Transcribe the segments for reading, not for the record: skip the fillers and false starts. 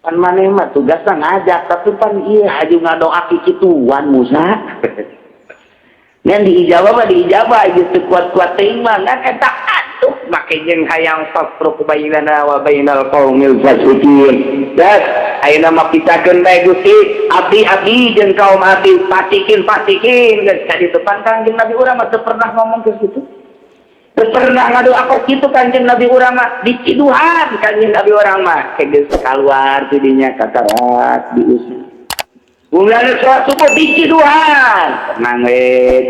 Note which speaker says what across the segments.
Speaker 1: Pan maneh mah tugasna ngajak, tapi pan ieu haju ngadoa kikituan Musa. Ngan diijabah mah diijabah geus teu kuat-kuat teuing mah ngan eta atuh make jeung hayang fafruq bainana wa bainal qaumil fasiqin. Das ayeuna mah pisahkeun bae Gusti, abdi-abdi jeung kaum abdi pasikin pasikin geus ka ditu pan Kangjeng Nabi urang mah teu pernah ngomong ke kitu. Teu pernah ngadoa kok kitu Kangjeng Nabi urang mah diciduhan Kangjeng Nabi urang mah geus kaluar ti dinya kakarak diusir. Mulane sholat subuh diciduhan. Tenang we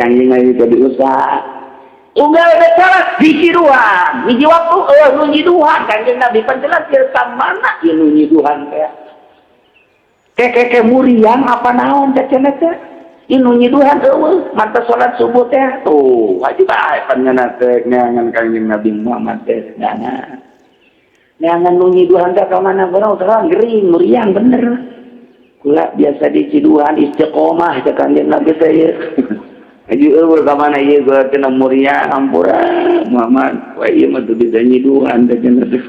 Speaker 1: Kangjeng Nabi teh diusah. Unggal we salat diciduhan. Hiji waktu eueuh nu nyiduhan Kangjeng Nabi pan jelas ieu ka mana ieu nu nyiduhan teh. Keke muriang apa naon teh cenah teh. Ieu nu nyiduhan eueuh manta salat subuh teh tuh wajib bae pan nya teh neangan Kangjeng Nabi Muhammad teh neangan. Neangan nu nyiduhan teh ka mana bener terang gering muriang bener. Kula biasa diciduhan istiqomah cek Kangjeng Nabi teh ieu. Haji eueuh ka mana ieu gua kena muriang ampura Muhammad. Wah ieu mah teu bisa nyiduhan teh cenah teh.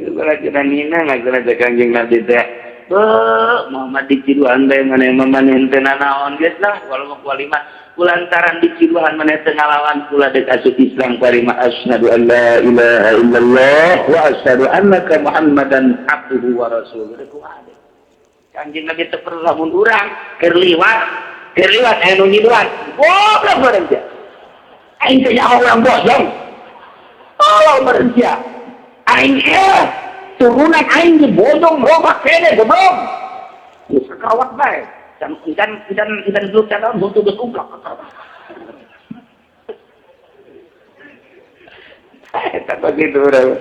Speaker 1: Kula cenah nina ngageuna cek Kangjeng Nabi teh. Beuh, Muhammad diciduhan teh maneh mah maneh teu nanaon geus lah walau kualima kulantaran diciduhan maneh teu ngalawan kula deuk asup Islam kuarima asyhadu an la ilaha illallah wa asyhadu annaka Muhammadan abduhu wa rasuluhu. Kumaha Kangjeng Nabi teu perlu lamun urang keur liwat aya nu nyiduhan goblok bareng sia aing teh nyaho urang bojong tolong bareng sia aing eh turunan aing di bojong loba kene goblok geus kakawat bae can can can can geus can huntu geus umplak eta begitu urang.